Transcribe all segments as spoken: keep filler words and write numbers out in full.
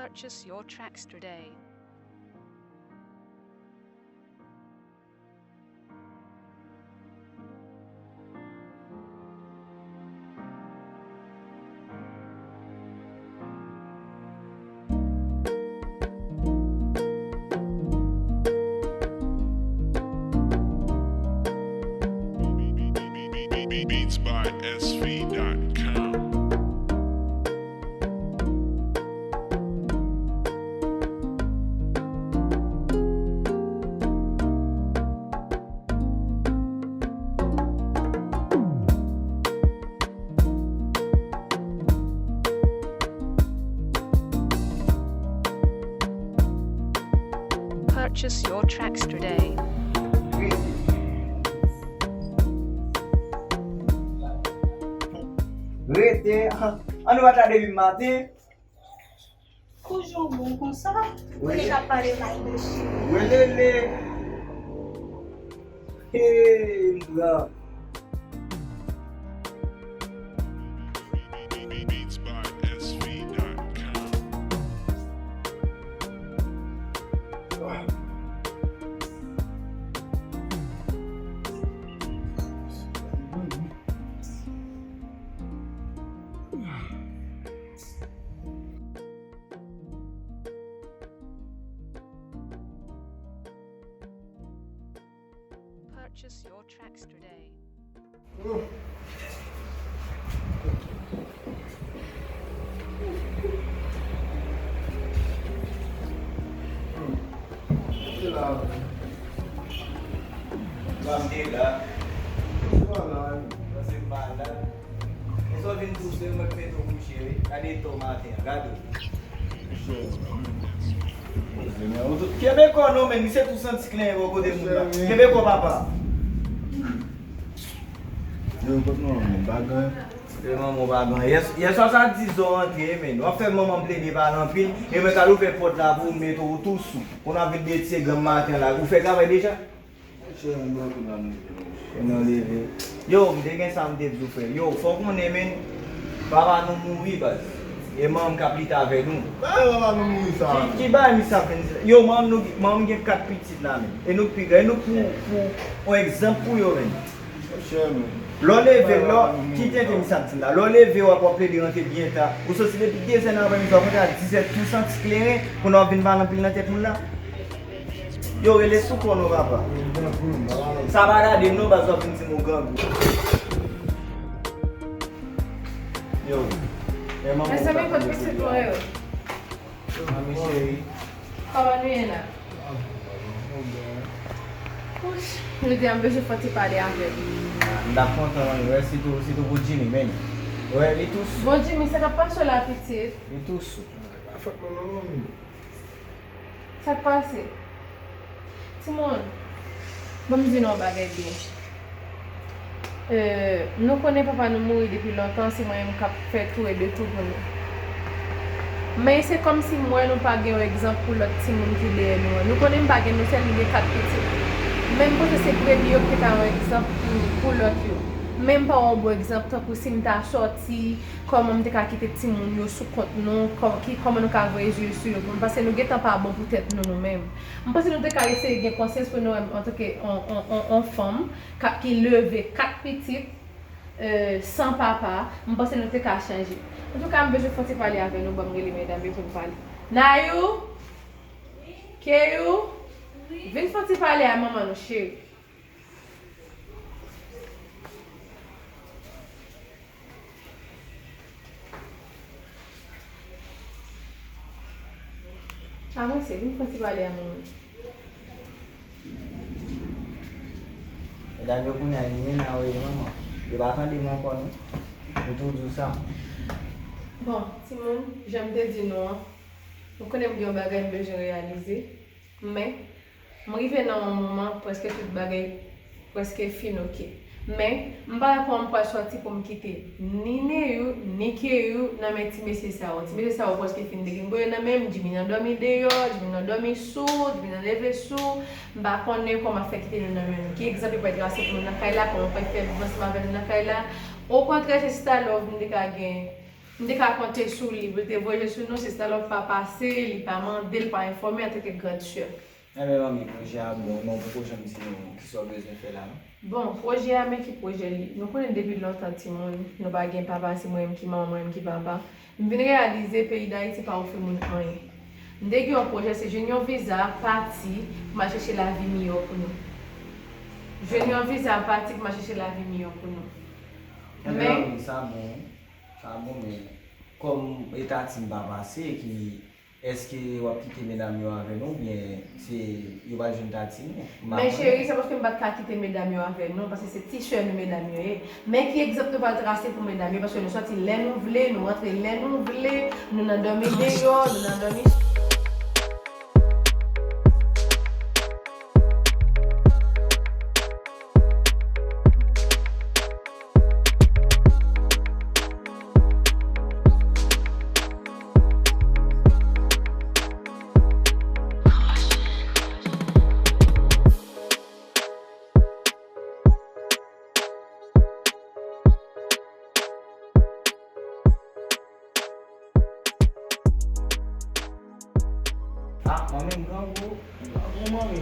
Purchase your tracks today. Beats by S V dot com. Purchase your tracks today. Rete. An nou pa ta depi maten. Kouzou bon konsa. Wi. Kote k ap pale mal de cheri. Welele. Hey, m pran. Beats by S V dot com. Purchase your tracks today. Panse m pa la. Konsa w vin touse, mwen k mete w kouche, wi. Gade eta w maten an, gade w. Kenbe kò w non, men, misye tou santi klenyen bò kote moun la. Kenbe kò w, papa. Yo, kot mwen, mwen pa gen. Yo, manman w pa gen. Yè, yè swa sa dizon antre, men. W ap fè manman m plede pale anpil, e mwen k al ouvè pòt la pou w mete w tou sou. Kounye a w vin de ti granm maten la. Ou fè travay deja? Chè, m anvi nan leve, mesye. Nan leve. Yo, m te gen sa m te di w, frè. Yo, fò w konnen, men, papa nou mouri, baz. E manman m k ap lite avè nou. Bagay papa nou mouri sa. Ki, ki bagay misye ap vin di? Yo, manman nou, manman m gen kat pitit la, men. E nou k pi gran. E nou k pou, pou, yon egzanp pou yo, men. Chè, men. Lè w leve, lè w, ki tenten misye ap di m la? Lè w leve, w ap, w ap plede rantre byen ta. Ou soti depi de zè nan aprèmidi, w ap rantre a diz è, tou santi kleren, kounye a w ap vin pale anpil nan tèt moun la. Yo, rele sou kò nou, papa. Sa pa gade m non, baz, w ap vin di m ou grangou. Yo, e manman w pa konn yo. Mezanmi, kot pitit mwen yo? Mami cheri. Kòman nou ye la? Wouch, nou di m bezwen fè yon ti pale avè w. M t ap kontan, mami, wè, sitou, sitou pou Jimmy, men. Wè, li tou sou. Bon, Jimmy, sa k ap pase w la, pitit? Li tou sou. Pa fòt mwen non, mami. Sa k pase? Timoun, ban m di nou yon bagay byen. Euh, nou konnen papa nou mouri depi lontan, se mwen menm k ap fè tou e de tou pou nou. Men se kòmsi m wè nou pa gen yon egzanp pou lòt timoun ki dèyè nou an. Nou konnen m pa gen nou sèl, m gen kat pitit. Men m panse se premye yo ki te ka yon egzanp pou, pou lòt yo. Men m pa wè yon bon egzanp, tankou si m ta sòti, kòman m te ka kite timoun yo sou kont nou, kò-, ki, kòman nou ka voye je sou yo pou nou, paske nou gentan pa bon pou tèt nou, nou menm. M panse nou te ka eseye gen konsyans pou nou menm, antanke on, on, on, on fanm ka, ki leve kat pitit, euh, san papa, m panse nou te ka chanje. Antouka, m bezwen fè yon ti pale avè nou, ban m rele medam yo pou n pale. Nayou? Keyou? Vin fè yon ti pale a manman nou, cheri. Avanse, vin fè ti pale a manman. Medam yo kounye a, li mennen anvoye manman. Yo pa tande m ankò non. M tou di w sa. Bon, timoun, jan m te di nou an, nou konnen m gen yon bagay m bezwen reyalize. Men, m rive nan yon moman, prèske tout bagay prèske fin oke. Men, m pa wè kòman m pral sòti pou m kite ni Neyou, ni Keyou nan men ti mesye sa yo. Ti mesye sa yo prèske fin degrenngole nan men m. Jimmy nan dòmi deyò, Jimmy nan dòmi sou, Jimmy nan leve sou. M pa konnen kòman m ap fè kite nou nan men nou. Ki egzanp yo pral trase pou nou nan kay la, kòman m pral fè viv ansanm avè nou nan kay la. Okontrè, se chita lè w vin te ka gen M te ka konte sou li pou l te voye sou nou, se Salòp pa pase, li pa mande, li pa enfòme antanke grand sè. Enben manmi, pwojè a bon, men w poko janm di nou kisa w bezwen fè la non. Bon, pwojè a, men ki pwojè li. Nou konnen depi lontan timoun, nou pa gen papa, se mwen menm ki manman, mwen menm ki papa. M vin reyalize peyi Dayiti pa ofri moun anyen. M te gen yon pwojè, se jwenn yon viza, pati, pou m al chèche lavi miyò pou nou. Jwenn yon viza, pati pou m al chèche lavi miyò pou nou. Enben manmi, sa bon, sa bon, men kòm e Tati m pa pase, ki Èske w ap kite medam yo avè nou oubyen se yo pral jwenn Tati nou? M pa konnen. Men cheri, se paske m pa t ka kite medam yo avè nou, paske se ti sè nou medam yo ye. Men ki egzanp nou pral trase pou medam yo, paske nou sòti lè nou vle, nou rantre lè nou vle, nou nan dòmi deyò, nou nan dòmi. Ah, manmi, m grangou. M grangou, manmi.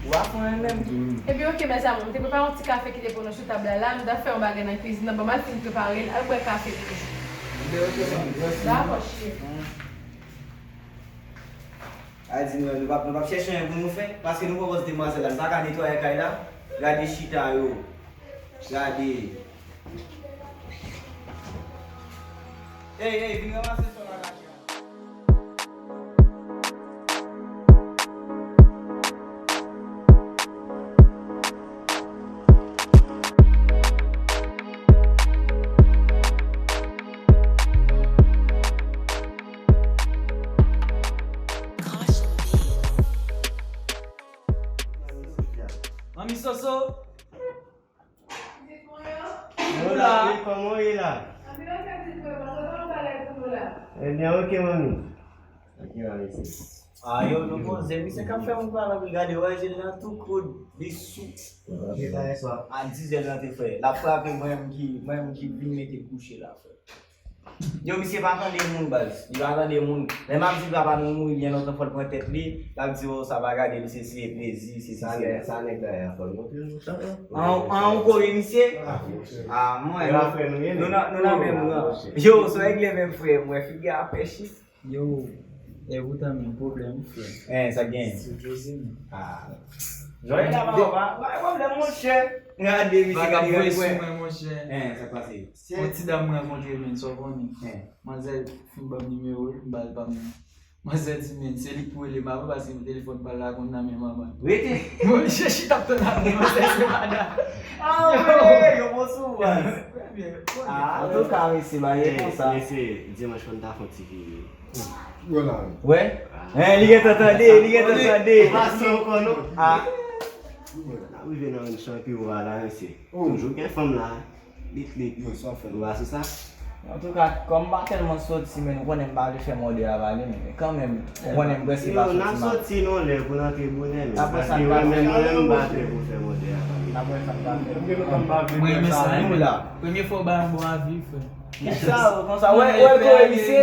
Ou a fon menm. Epi, oke, mezanmi, m te prepare yon ti kafe ki te pou nou sou tab la la. Nou t ap fè yon bagay nan kwizin nan. Bon, m al fin prepare l. Al bwè kafe pou nou. Epi, oke, manmi. Mèsi. Dakò, cheri. A di nou, nou p ap, nou p ap chèche anyen pou nou fè, paske nou pran pòz demwazèl la, nou pa ka netwaye kay la. Gade chita yo. Gade. Ey, ey, vin ranmase sòl la, gade. Manmi Soso. Nou la. Kòman w ye la? Ebyen, oke, manmi. Oke, manmi. Ah, yo, nou poze, misye k ap fè moun pale anpil, gade, wè, je l nan tou koud, li sou. A dizè l rantre, frè. L ap frape mwen menm ki, mwen menm ki vin mete l kouche la, frè. Yo, misye pa tande moun, baz. Li pa tande moun. Lè m ap di papa nou mouri byen lontan, fò l pran tèt li, l ap di, oh, sa pa gade, misye se plezi, se si, se la. Sa nèg la, sa nèg la, fò l montre nou sa, non? An, an, ou kore misye? Ah, mwen, nou nan, nou nan menm ran. Yo, se regle menm frè, mwen, figi a pèch. Yo, e poutan menm pwoblèm, frè. Hein, sa k genyen? Sou kouzin. Ah. Jòy la, pa, pa, pa pwoblèm, monchè. Gade, misye, gade, gade, frè. Hein, sa k pase? Yon ti dam m rankontre, menn, sa w konnen. Hein. Manzèl fin ban m nimewo l, m ba l pa m nan. Manzèl di, menn, se li k pou rele m apre, paske telefòn pa l la konn nan men manman l. Rete. Mwen, je chita ap tann apre, manzèl se madanm. Ah, wi, yo bon sou, baz. Trè byen. Ah, antouka, mesye, bagay konsa. Mesye, dimanch konn ta fè yon ti vire. Wè? Hein, li gentan tande, li gentan tande. Pase ankò non. Ah. N ap rive nan yon chan pi wo a la, mesye. Toujou gen fanm la. Lit, lit. Yo, sa w fè? Ou pa sou sa? Antouka, kòm m pa tèlman sòti, men ou konnen m pa vle fè mòde a pale, men kanmenm, ou konnen m prèske pa sòti. Yo, n ap sòti nan lè pou n antre bonè, men. Apre sa, n ka fè. Menm lè m pa fè pou fè mòde a pale. Apre sa, n ka fè. Mwen renmen sa, wi. Premye fwa w bay yon bon avi, frè. Konsa, konsa, wè, wè, l kore misye.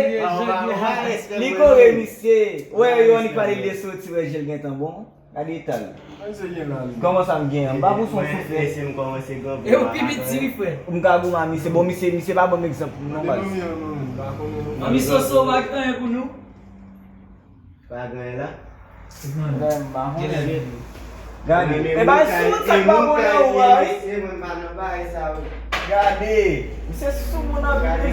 Li kore misye. Wè, yo annik pale de soti, wè, je l gentan bon. Gade eta l. Kòman sa m gen an? M pa pou son souflè. Mesye, m kòmanse granmoun. E ou pi piti, wi, frè. M ka goumen a misye. Bon, misye, misye pa ban m egzanp, non, baz. Manmi Soso, ou pa gen anyen pou nou? Pa gen anyen la? Gade. E bay sou sa k pa bon nan ou a, wi. Gade. Misye sou moun anpil, wi.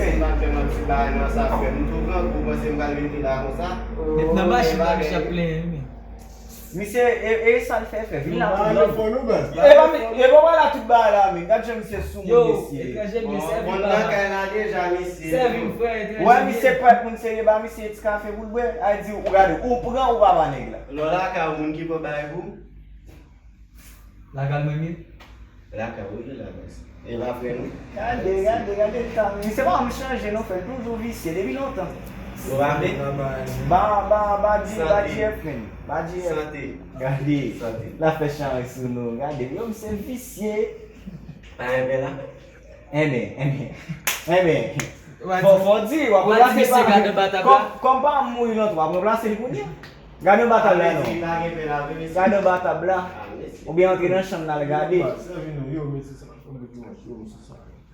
Depi nan machin la, misye ap plenyen, wi, men. Misye, e, e sa l fè, frè? Vin la pou nou. E pa, e pa la tout bagay la, men. Gad jan misye sou moun, mesye. Etranje, men sèvi m, papa. Sèvi m, frè, etranje. Wè, misye prèt, moun serye, ba misye ti kafe pou l bwè. A di, ou gade, ou pran, ou pa ba nèg la. Lò lakay ou, moun ki pran bagay pou ou? Lakay mwen, men. Lakay ou li la, mèsi. E pa frè nou? Gade, gade, gade eta misye. Misye pa janm chanje non, frè, toujou visye depi lontan. Ou pa vle? Ba, ba, ba G F, frè. Ba G F. Sante. Gade. Sante. L ap fè chan sou nou. Gade, yo, misye visye. Pa enben la? Enben, enben. Enben, fò, fò di, w ap ranplase pa, kòm, kòm pa mouri nan tou, w ap ranplase l kounye a. Gade yon batab la non. Gade yon batab la. Oubyen antre nan chanm nan al gade.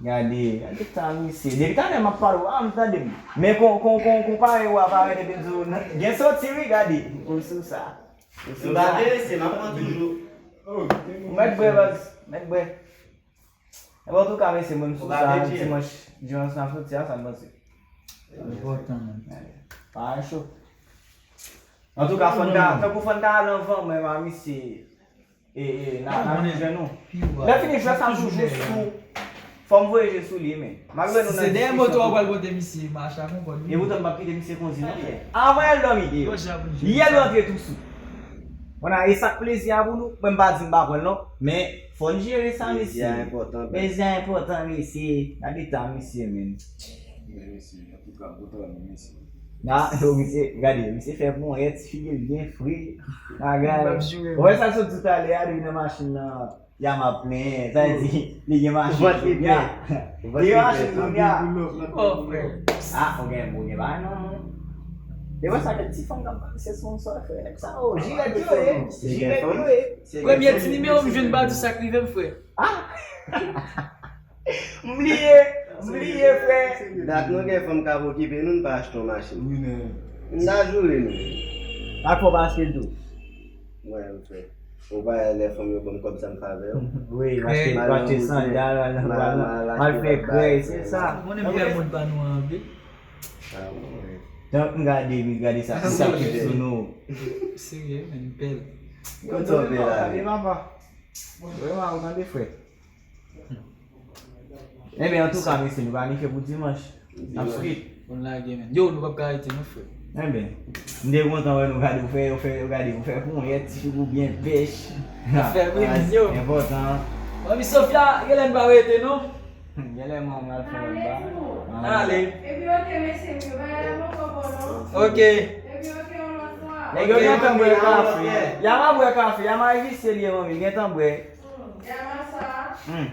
Gade, gade tan misye. Depi talè m ap pale w, a, m tande m. Men kon, kon, kon, konpare w a parèt epi di w, gen soti wi, gade. Ou sou sa. Ou sou sa. M pa enterese, m ap pran toujou. Ou mèt bwè, baz. Mèt bwè. Ebyen, antouka, mesye, mwen m sou sa, dimanch, dimanch n ap soti a, sa n panse? Enpòtan, man. Pa cho. Antouka, fò n ta, tankou fò n ta al anvan, mwen, ma misye, e, e, n a, n a jwenn nou. Lè fini jwèt sa toujou sou, fò m voye je sou li, men. Malgre nou nan diskisyon. Se dèyè moto a w pral pote misye, mache ak yon kòd, wi. E poutan m p ap kite misye kondi, non, frè. Anvan l dòmi deyò. Yè l rantre tou sou. Mwen a, e sa k plezi a pou nou? Mwen m pa di m pa pran l non, men fò n jere sa, mesye. Plezi a enpòtan, bèl. Plezi a enpòtan, mesye. Gade tan misye, men. Men mesye, antouka, bon travay, mesye. Na, yo, misye, gade, misye fè ponyèt, figi l byen fre. Maga. Ou wè sa k sot toutalè a, depi nan machin nan. Ya m ap plenyen, sa vle di, li gen machin kounye a. Li gen machin kounye a. Oh, frè. Ah, ou gen, ou gen bagay non, non. Devan sa, gen ti fanm k ap pase sou yon sòl, frè. Nèg sa, oh, jilèt yo ye. Jilèt yo ye. Premye ti nimewo m jwenn, pa di sa k rive m, frè. Ah! M bliye, m bliye, frè. Dat nou gen fanm k ap okipe nou, n pa achte yon machin. Wi, men. M ta joure nou. Ak fò pa achte l tou. Mwen, m fè. Ou pa wè lè fanm yo ban m kòb sa m favè yo? Wi, m achte, m achte sandal, m al, m al, m al fè krèy, se sa. Ou konnen m fè moun pa nou an anpil. Ah, mwen. Tank m gade, m gade sa, m sa ki sou nou. Serye, men m bèl. Kote w bèl la? Vrèman, ou tande, frè? Enben, antouka, mesye, nou pa nifye pou dimanch. N ap street. Bon, lage, men. Yo, nou p ap ka rete, non, frè. Enben, m te kontan wè nou gade, ou fè, ou fè, ou gade, ou fè ponyèt, ti figi w byen pèch. Fè bri, men, yo. Enpòtan. Manmi Sofia, genlè n pa rete, non? Genlè manman al fè lòt ba. Ale. Epi, oke, mesye, m yo bagay la poko bon, non? Oke. Epi, oke, yon lòt fwa. Nèg yo gentan bwè kafe. Yama bwè kafe, Yama visye li ye, manmi, gentan bwè. Hmm.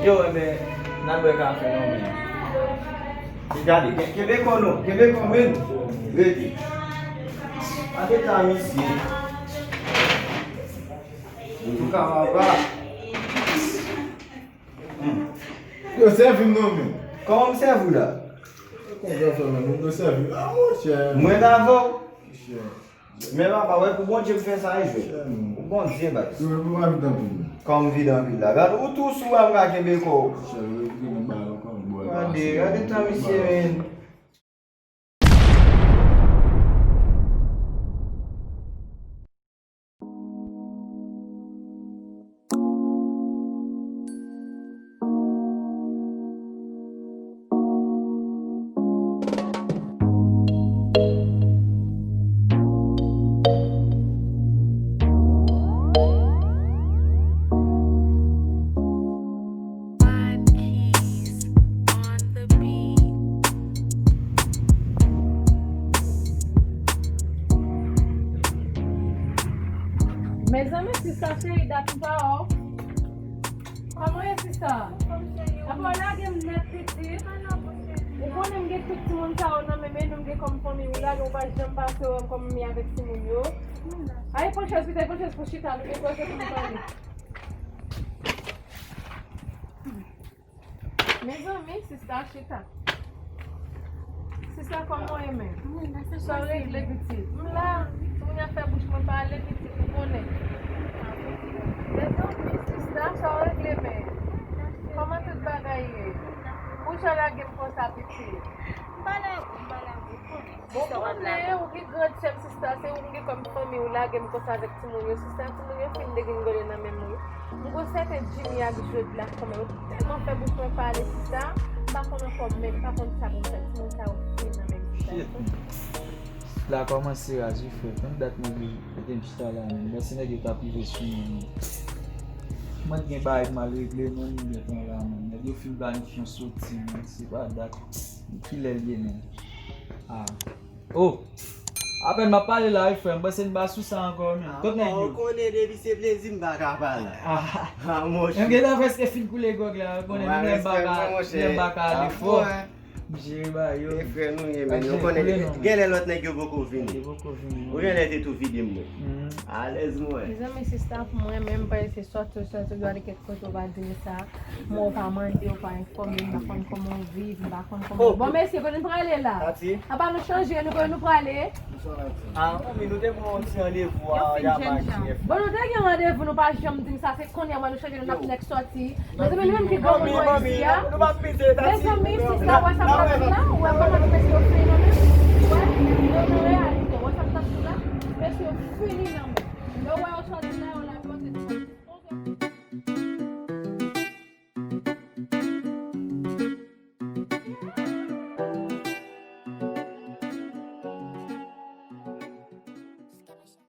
Yo, enben, n al bwè kafe non, men. Gade, ke-, kenbe kò nou, kenbe kò men. Rete. Gade ta misye. Antouka, papa. Hmm. Yo, sèvi m non, men. Kòman m sèvi w la? Konn jan fè, men, moun yo sèvi. Ah, monchè. Mwen t avè w. Monchè. Men papa, wè pou Bondye m fè sa, e jwe. Pou Bondye, baz. Kòm vide anpil la. Gad, ou tou sou a, m ka kenbe kò w. Gade, gade tan misye, men. Mezanmi, sista cheri, dat m pa wè w. Kòman w ye, sista? Apa w lage m nèt, pitit? Ou konnen m gen tout timoun sa yo nan men m, e nou m gen kòm fanmi, ou lage, ou pa janm pase wè m kòm m ye avèk timoun yo. Ay, pran chèz, pitit, pran chèz pou chita, nou gen koze pou nou pale. Mezanmi, sista chita. Sista, kòman w ye menm? Sa w regle, pitit? M la. Kounya fè bouch mwen pale, pitit, ou konnen. Mezanmi, sista, sa w regle menm? Kòman tout bagay ye? Poukisa w lage m konsa, pitit? M pa lage w, m pa lage w, konnen. Bon, konnen ou ki grandsè m, sista, se ou m gen kòm fanmi, ou lage m konsa avèk timoun yo, sista, timoun yo fin degringole nan men m, wi. M gon sèten Jimmy ak Jod la, kòman yo tèlman fè bouch mwen pale, sista, m pa konn ankò menm, m pa konn sa pou m fè, timoun sa yo fin nan men m, sista. Shit, man. La kòmanse raz, wi, frè. Tann dat mwen vin mete m chita la, menm. Lè se nèg yo t ap rive sou mwen, menm. Mwen t gen bagay pou m al regle, menm, m gentan la, menm. Nèg yo fin planifye yon soti, menm. Se pa dat. Kilè l ye, menm? Ah. Oh! Apèn m ap pale la, wi, frè m. Panse n pa sou sa ankò, men. Tout nèg yo. Ou konnen depi se plezi m pa ka pale. Ah. Ah, monchè. M gentan prèske fin koule gwòg la, ou konnen, nou menm pa ka, nou menm pa ka ale fò. M jere ba yo. E frè nou ye, men nou konnen. Genlè lòt nèg yo poko vini. Yo poko vini. Ou genlè te tou vide mwen. Alèz mwen. Mezanmi, sista pou mwen menm, pa ese sòti, sòti, gade kèk kote ou pa di m sa. Mwen ou pa mande, ou pa enfòme, m pa konn kòman ou viv, m pa konn kòman. Bon, mesye, kote n prale la? Apa nou chanje, nou kote nou prale? Ah, manmi, nou te pran yon ti randevou a Yaba K F. Bon, nou te gen randevou, nou pa janm di m sa, se kounye a nou chanje, nou n ap nèk sòti. Mezanmi, nou menm ki granmoun mwen isi a. Mezanmi, sista, ou wè sa m t ap di la? Ou wè kòman nou mesye yo fini nan men? Ou wè? Yo nan reyalite, ou wè sa m t ap di la? Mesye yo fini nan men. Yo wè yo sòti la, yo